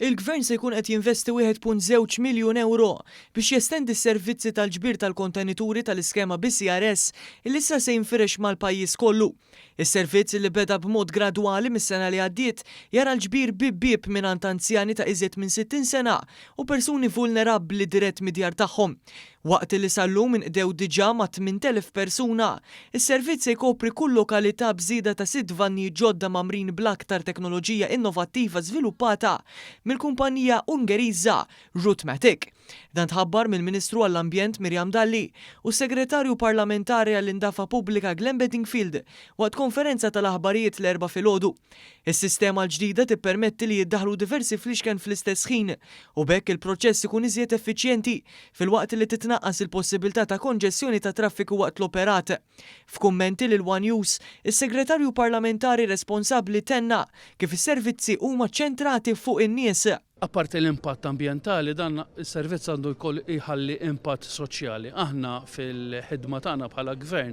Il-Gvern se jkun qed jinvesti 1.2 miljun ewro biex jestendi s-servizzi tal-ġbir tal-kontenituri tal-iskema BCRS li issa se jinfirex mal-pajjiż kollu. Is-servizz li beda b'mod gradwali mis-sena li għaddiet jara l-ġbir bieb bieb mingħand anzjani ta' iżjed minn 60 sena u persuni vulnerabbli dirett mid-djar tagħhom. Waqt li sal-lum inqdew diġà mat-8,000 persuna, is-servizz se jkopri kull lokalità b'żieda ta' sitt vannijiet ġodda mgħammrin bl-aktar teknoloġija innovattiva żviluppata mill-kumpanija Ungeriża Routematic. Dan tħabbar mill-Ministru għall-Ambjent Miriam Dalli u s-Segretarju Parlamentari għall-Indafa Pubblika Glenn Bedingfield waqt konferenza tal-aħbarijiet l-Erbgħa filgħodu. Is-sistema l-ġdida tippermetti li jiddaħħlu diversi fliexken fl-istess ħin u b'hekk il-proċess ikun iżjed effiċjenti filwaqt li titnaqqas il-possibilità ta' konġestjoni ta' traffiku waqt l-operat. F'kummenti lil one News, is-Segretarju Parlamentari responsabbli tenna kif is-servizzi huma ċċentrati fuq in-nies. Apparti l-impatt ambjentali, dan is-servizz għandu jkoll jħalli impatt soċjali. Aħna fil-ħidma tagħna bħala Gvern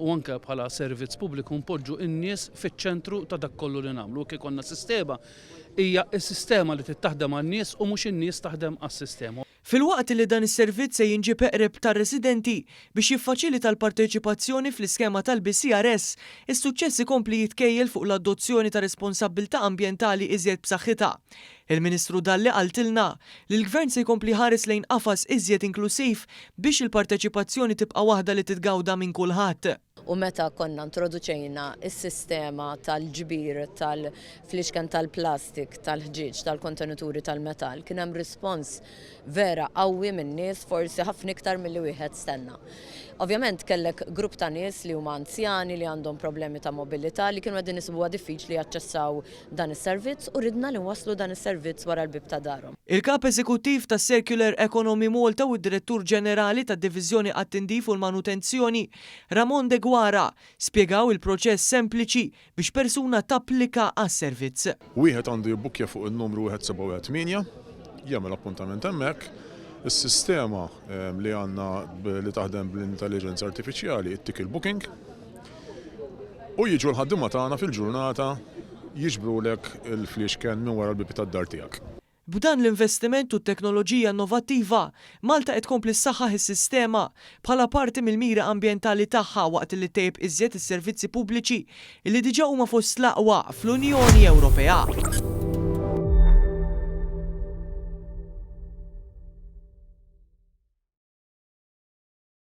u anke bħala servizz pubbliku npoġġu n-nies fiċ-ċentru ta' dak kollu li nagħmlu. Jekk ikollna sistema, hija s-sistema li trid taħdem għan-nies u mhux in-nies taħdem għas-sistema. Filwaqt li dan is-servizz se jinġieb eqreb tar-residenti biex jiffaċilita l-parteċipazzjoni fl-iskema tal-BCRS, is-suċċess ikompli jitkejjel fuq l-adozzjoni ta' responsabbiltà ambjentali iżjed b'saħħitha. Il-Ministru Dalli qaltilna li l-Gvern se jkompli jħares lejn qafas iżjed inklussiv biex il-parteċipazzjoni tibqa' waħda li titgawda minn kulħadd. U meta konna introduċejna s-sistema tal-ġbir tal-fliexken tal-plastik, tal-ħġieġ, tal-kontenituri tal-metall, kien hemm rispons vera qawwi min-nies, forsi ħafna iktar milli wieħed stenna. Ovvjament kellek grupp ta' nies li huma anzjani, li għandhom problemi ta' mobilità, li kienu qegħdin isibuha diffiċli jaċċessaw dan is-servizz u ridna li nwasslu dan is-servizz wara l-bieb ta' darhom. Il-Kap Eżekuttiv ta' Circular Economy Malta u d-Direttur Ġenerali tad-Diviżjoni għat-Tindif u l-Manutenzjoni, Ramon Deguara, spjegaw il-proċess sempliċi biex persuna tapplika għas-servizz. Wieħed għandu jibbukkja fuq in-numru 1718, jagħmel appuntament hemmhekk. Is-sistema li għandna li taħdem bl-intelliġenza artifiċjali ittik il-booking u jiġu l-ħaddiema tagħna fil-ġurnata jiġbrulek il-fliexken minn wara l-bieb tad-dar tiegħek. B'dan l-investiment u t-teknoloġija innovattiva, Malta qed tkompli ssaħħaħ is-sistema bħala parti mill-mira ambjentali tagħha waqt li ttejjeb iżjed is-servizzi pubbliċi li diġà huma fost l-aqwa fl-Unjoni Ewropea.